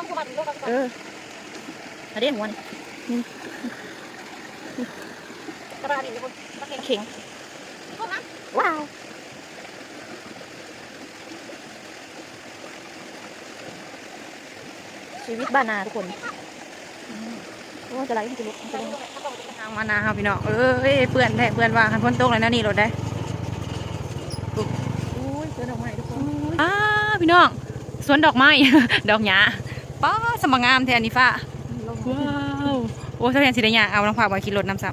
ເອີ ອັນເດ້ຫົວນີ້ ນີ້ ເຂັງ ວ້າວ ຊີວິດບ້ານນາທຸກຄົນ. ໂອ້ ຈະໄຫຼ ມັນຈະຫຼຸດ ມັນຈະລົງ. ທາງມານາເຮົາພີ່ນ້ອງເອີຍ ເປື້ອນແທ້ເປື້ອນວ່າ ຄັນຝົນຕົກແລ້ວແນວນີ້ໂລດເດ້. ໂອ້ຍ ສວນດອກໄມ້ທຸກຄົນ. ອ້າ ພີ່ນ້ອງ ສວນດອກໄມ້ ດອກຫຍ້າ ປ້າ ສະມາງາມແທ້ອັນນີ້ຟ້າ. ວ້າວ ໂອ້ ສາວແພນຊິໄດ້ຍ່າງເອົາ ນ້ອງຟ້າບໍ່ຂີ່ລົດນຳຊ້ຳ.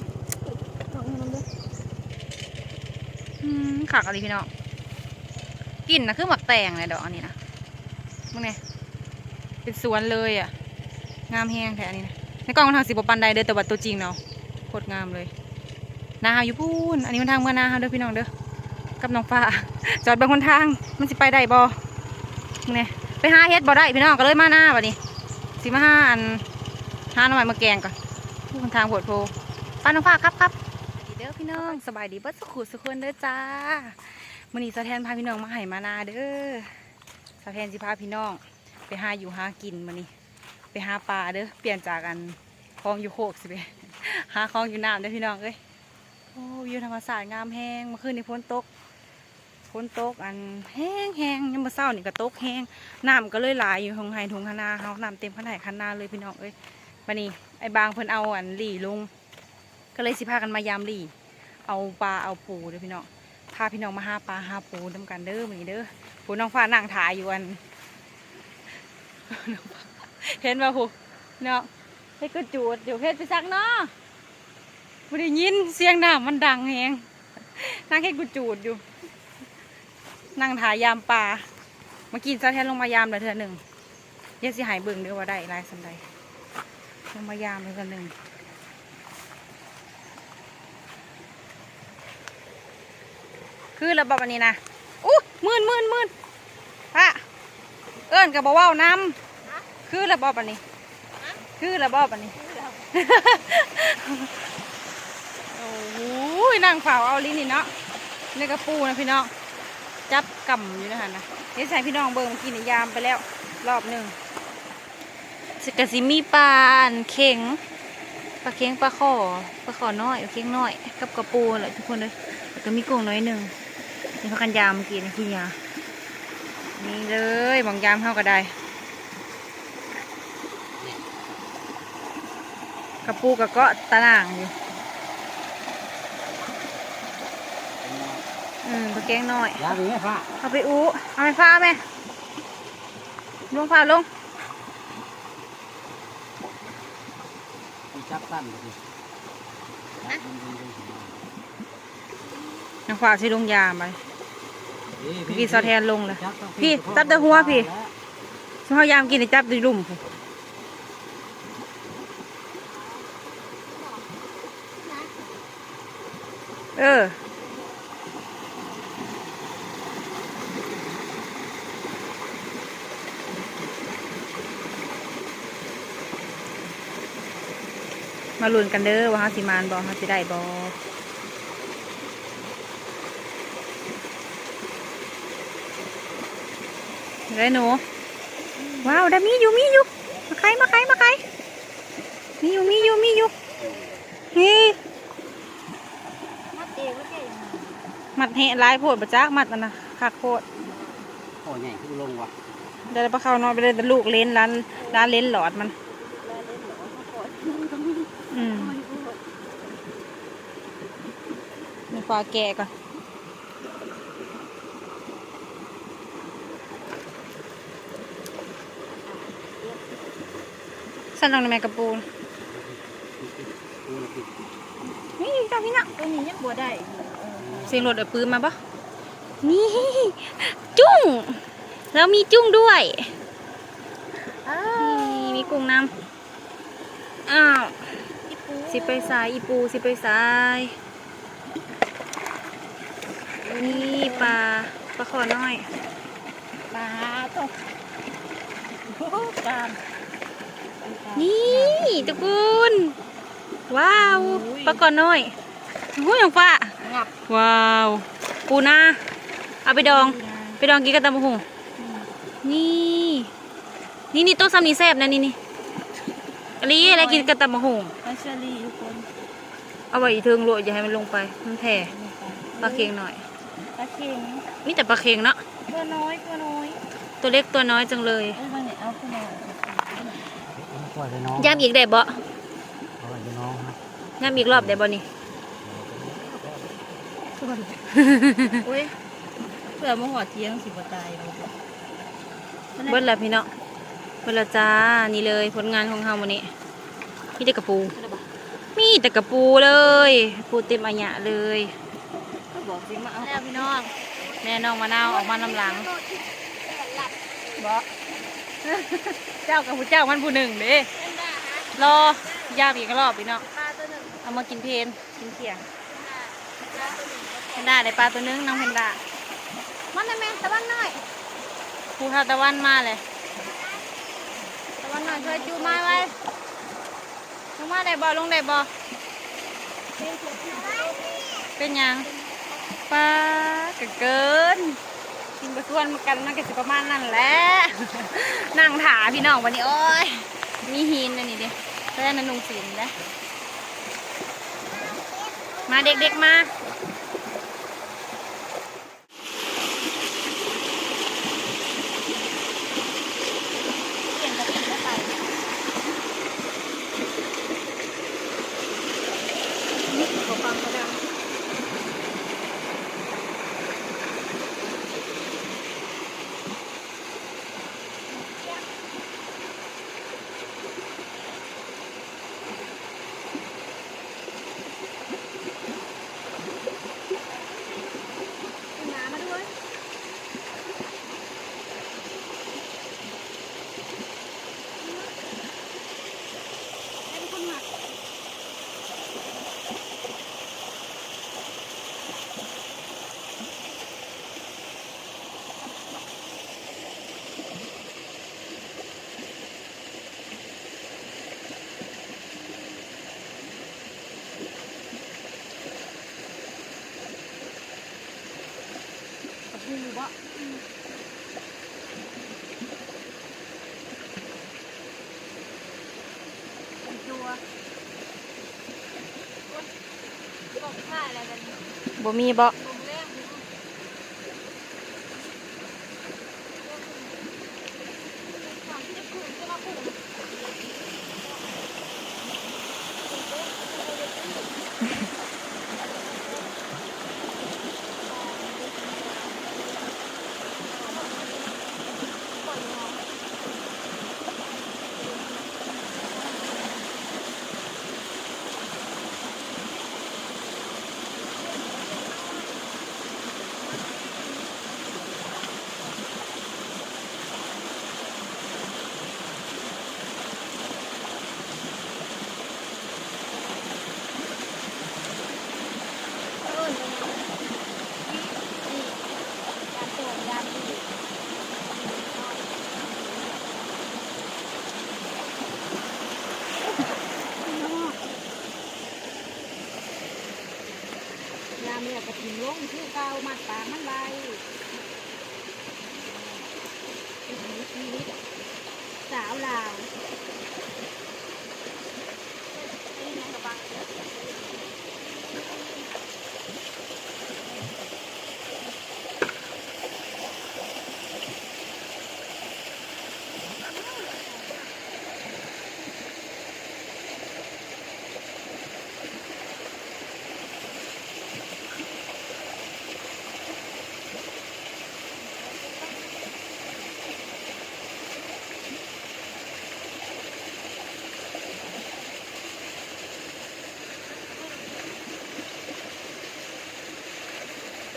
ອືມ ຄັກອີ່ຫຼີພີ່ນ້ອງ ກິ່ນນະຄືໝາກແຕງແຫຼະ ດອກອັນນີ້ນະ. ເບິ່ງແດ່ ເປັນສວນເລີຍອະ ງາມແຮງແທ້ອັນນີ້ນະ. ໃນກ້ອງມັນທາງຊິບໍ່ປານໃດເດີ ແຕ່ວ່າຕົວຈິງເນາະ ໂຄດງາມເລີຍ. ນາເຮົາຢູ່ພຸ້ນ ອັນນີ້ຫົນທາງເມືອນາເຮົາເດີພີ່ນ້ອງເດີ ກັບນ້ອງຟ້າ. ຈອດເບິ່ງຫົນທາງ ມັນຊິໄປໄດ້ບໍ່? ເບິ່ງແດ່ ໄປຫາເຫັດບໍ່ໄດ້ພີ່ນ້ອງ ກໍເລີຍມານາບັດນີ້. ຊິມາຫາອັນ ຫາໜໍ່ໄມ້ມາແກງກ່ອນ. ຫົນທາງໂພດໂພ. ໄປນ້ອງຟ້າ ຂັບ ຂັບ. ສະບາຍດີເດີພີ່ນ້ອງ ສະບາຍດີເບິດສູ່ຄູ່ສູ່ຄົນເດີຈ້າ. ມື້ນີ້ສາວແພນພາພີ່ນ້ອງມາໄຮ່ມານາເດີ. ສາວແພນຊິພາພີ່ນ້ອງໄປຫາຢູ່ຫາກິນມື້ນີ້ ໄປຫາປາເດີ ປ່ຽນຈາກອັນ ຂອງຢູ່ໂຄກ ຊິໄປຫາຂອງຢູ່ນ້ຳເດີພີ່ນ້ອງເອີຍ. ໂອ້ ວິວທຳມະຊາດງາມແຮງ. ເມື່ອຄືນນີ້ຝົນຕົກ ຝົນຕົກອັນແຮງໆ ຍາມມື້ເຊົ້ານີ້ກໍຕົກແຮງ ນ້ຳກໍເລີຍຫຼາຍຢູ່ທົ່ງໄຮ່ທົ່ງນາເຮົາ ນ້ຳເຕັມຄັນໄຮ່ຄັນນາເລີຍພີ່ນ້ອງເອີຍ. ບັດນີ້ອ້າຍບາງເພິ່ນເອົາອັນຫຼີ່ລົງ ກໍເລີຍຊິພາກັນມາຢາມຫຼີ່ ເອົາປາເອົາປູເດີພີ່ນ້ອງ ພາພີ່ນ້ອງມາຫາປາຫາປູນຳກັນເດີມື້ນີ້ເດີ. ຜູ້ນ້ອງຟ້ານັ່ງຖ້າຢູ່ອັນ ເຫັນບໍ່ຜູ້ນ້ອງ ເຮັດກຸຈູດຢູ່ ເຮັດໄປຊັກເນາະ ບໍ່ໄດ້ຍິນສຽງນ້ຳມັນດັງແຮງ ນັ່ງເຮັດກຸຈູດຢູ່ ນັ່ງຖ້າຢາມປາ. ເມື່ອກີ້ສາວແທນລົງມາຢາມແລ້ວເທື່ອໜຶ່ງ ດຽວຊິໃຫ້ເບິ່ງເດີວ່າໄດ້ຫຼາຍສ່ຳໃດ ຍັງມາຢາມອີກເທື່ອໜຶ່ງ. ຄືລະບໍບອັນນີ້ນະ ອຸ້ຍ ມື່ນໆໆ ພະ ເອີ້ນກໍບໍ່ເວົ້ານຳ. ຄືລະບໍບອັນນີ້ ຄືລະບໍບອັນນີ້ ໂອ້ຍ ນັ່ງເຝົ້າເອົາລີ້ນີ້ເນາະ. ໃນກະປູນະພີ່ນ້ອງ ຈັບກຳຢູ່ໃນຫັ້ນນະ ເຮັດໃຫ້ພີ່ນ້ອງເບິ່ງ ເມື່ອກີ້ນີ້ຢາມໄປແລ້ວລອບໜຶ່ງ. ກະຊິມີປາອັນເຂັງ ປາເຂັງ ປາຂໍ ປາຂໍນ້ອຍ ປາເຂັງນ້ອຍ ກັບກະປູຫັ້ນແຫຼະທຸກຄົນເອີຍ. ແລ້ວກະມີກຸ້ງໜ້ອຍໜຶ່ງ ນີ້ພາກັນຢາມເມື່ອກີ້ນີ້ ຄືຫຍ້າ ນີ້ເລີຍ ໝ່ອງຢາມເຮົາກະໄດ້. ກະປູກະເກາະຕາໜ່າງຢູ່ ອືມ ປາເຂັງນ້ອຍ ຢາມນີ້ແມ່ຟ້າ ເອົາໄປອູ້ ເອົາແມ່ຟ້າ ເອົາແມ່ ລົງຟ້າລົງ. ຈັບສັ້ນ ນ້ອງຟ້າຊິລົງຢາມໄປ ເມື່ອກີ້ສາວແທນລົງແລ້ວ ພີ່ ຈັບແຕ່ຫົວພີ່ ຊຸມເຮົາຢາມກີ້ນີ້ຈັບແຕ່ຢູ່ລຸ່ມພຸ້ນ. ເອີ ມາລຸ້ນກັນເດີວ່າເຮົາຊິໝານບໍ່ ເຮົາຊິໄດ້ບໍ່ ໄດ້ໜູ. ວ້າວ ໄດ້ ມີຢູ່ ມີຢູ່ ມາໄຄ ມາໄຄ ມາໄຄ ມີຢູ່ ມີຢູ່ ມີຢູ່ ນີ້ ມັດແຮງຫຼາຍໂພດ ບໍ່ຈັກມັດອັນນະ ຄັກໂພດ. ໂອ້ ໃຫຍ່ຄືລົງວະ ໄດ້ປາເຂົານ້ອຍໄປເລີຍ ແຕ່ລູກເຫຼັນ ຫຼານ ຫຼານເຫຼັນຫຼອດມັນ ອືມ ນີ້ ຟ້າແກະກ່ອນ. ສັ່ນລົງໄດ້ແມ່ກະປູ ນີ້ ເຈົ້າພີ່ນ້ອງ ຕົວນີ້ຍັງບໍ່ໄດ້ຢູ່ ເອີ ສຽງລົດເອົາປືມາບໍ່ ນີ້ ຈຸ້ງ ລາວມີຈຸ້ງດ້ວຍ ເອີ ນີ້ ມີກຸ້ງນຳ. ອ້າວ ອີ່ປູ ຊິໄປໃສ ອີ່ປູຊິໄປໃສ ນີ້ປາ ປາຂໍນ້ອຍ ປາໂຕ ໂອ້ ກາມ ນີ້ທຸກຄົນ ວ້າວ ໂອ້ຍ ປາຂໍນ້ອຍ ໂອ້ຍ ນ້ອງຟ້າ ງັບ ວ້າວ ປູນາ ເອົາໄປດອງ ໄປດອງກິນກັບຕຳບັກຫຸ່ງ ອືມ ນີ້ ນີ້ໆ ໂຕສ່ຳນີ້ແຊບນະ ນີ້ໆ ອີ່ຫຼີ ແລ້ວກິນກັບຕຳບັກຫຸ່ງ ຫອຍເຊີຣີທຸກຄົນ ເອົາໄວ້ອີເທິງໂລດ ຢ່າໃຫ້ມັນລົງໄປ ມັນແຜ່ ປາເຄັງນ້ອຍ ປາເຄັງ ມີແຕ່ປາເຄັງເນາະ ຕົວນ້ອຍ ຕົວນ້ອຍ ຕົວເລັກຕົວນ້ອຍຈັ່ງເລີຍ ເອີ ເບິ່ງນີ້ ເອົາຕົວນ້ອຍ ຢາມອີກໄດ້ບໍ່? ເອົາໄວ້ໃນໜອງນະ ຍາມອີກລອບໄດ້ບໍ່ນີ້? ໂອ້ຍ ເພື່ອມາຮອດທ່ຽງຊິບໍ່ຕາຍບໍ່? ເບິດແລ້ວພີ່ນ້ອງ ເບິດແລ້ວຈ້າ ນີ້ເລີຍຜົນງານຂອງເຮົາມື້ນີ້ ມີແຕ່ກະປູ ມີແຕ່ກະປູເລີຍ ປູເຕັມອາຍະເລີຍ ກໍບອກຊິມາເອົາ ແລ້ວພີ່ນ້ອງ ແມ່ນ້ອງມະນາວອອກມານຳຫຼັງ ເບາະ ເຈົ້າກັບຜູ້ເຈົ້າມັນຜູ້ໜຶ່ງເດ້ ລໍຢາມອີກລອບພີ່ນ້ອງ ເອົາມາກິນເພນ ກິນທ່ຽງ ແພນດ້າໄດ້ປາຕົວໜຶ່ງ ນ້ອງແພນດ້າ ມາແມ່ ຕາວັນນ້ອຍ ຜູ້ທ້າວຕາວັນມາແລ້ວ ຕາວັນນ້ອຍ ຊ່ວຍຈູມາໄວ ລົງມາໄດ້ບໍ່? ລົງໄດ້ບໍ່? ເປັນຫຍັງ? ປາ ກະເກີນ ກິນບໍ່ຊວນກັນ ມັນກະຊິປະມານນັ້ນແຫຼະ ນັ່ງຖ້າພີ່ນ້ອງ ບັດນີ້ ໂອ້ຍ ມີຫີນອັນນີ້ເດ້ ແຕ່ນັ້ນນຸ່ງສີນເດ້ ມາເດັກໆ ມາ. ບໍ່ມີບໍ່? ຍາມແລ້ວກໍຖິ້ມລົງຄືເກົ່າ ມັດປາກມັນໄວ້. ວິຖີຊີວິດສາວລາວ.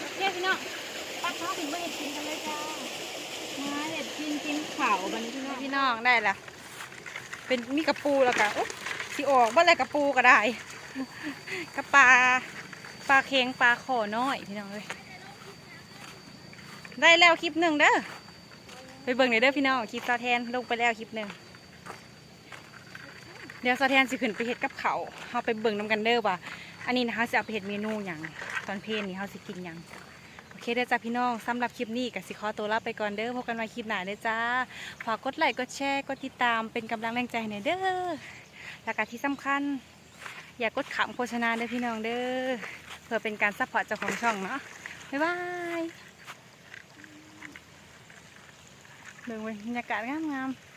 โอเคพี่น้อง ตักข้าวขึ้นมาเฮ็ดกินกันเลยจ้า มาเฮ็ดกิน กินข้าวบัดนี้พี่น้อง พี่น้องได้ละ เป็น มีกะปูแล้วก็ โอ๊ะ สิออกเบิดแล้วกะปูก็ได้ กับปลา ปลาเข็ง ปลาข้อน้อย พี่น้องเอ้ย ได้แล้วคลิปหนึ่งเด้อ ไปเบิ่งได้เด้อพี่น้อง คลิปสาวแทนลงไปแล้วคลิปหนึ่ง เดี๋ยวสาวแทนสิขึ้นไปเฮ็ดกับข้าว เฮาไปเบิ่งนำกันเด้อว่า อันนี้นะ เฮาสิเอาไปเฮ็ดเมนูหยัง ตอนเพลนี่เฮาสิกินหยัง โอ ໂອເຄເດີຈ້າພີ່ນ້ອງ, ສຳລັບຄລິບນີ້ກໍຊິຂໍຕົວລາໄປກ່ອນເດີ, ພົບກັນໃໝ່ຄລິບໜ້າເດີຈ້າ. ຝາກກົດໄລ ກົດແຊ ກົດຕິດຕາມ ເປັນກຳລັງແຮງໃຈໃຫ້ແດ່ເດີ. ແລ້ວກໍທີ່ສຳຄັນ ຢ່າກົດຂ້າມໂຄສະນາເດີພີ່ນ້ອງເດີ, ເພື່ອເປັນການຊັບພອດເຈົ້າຂອງຊ່ອງເນາະ. ບາຍບາຍ. ເບິ່ງເວີຍ ບັນຍາກາດງາມໆ.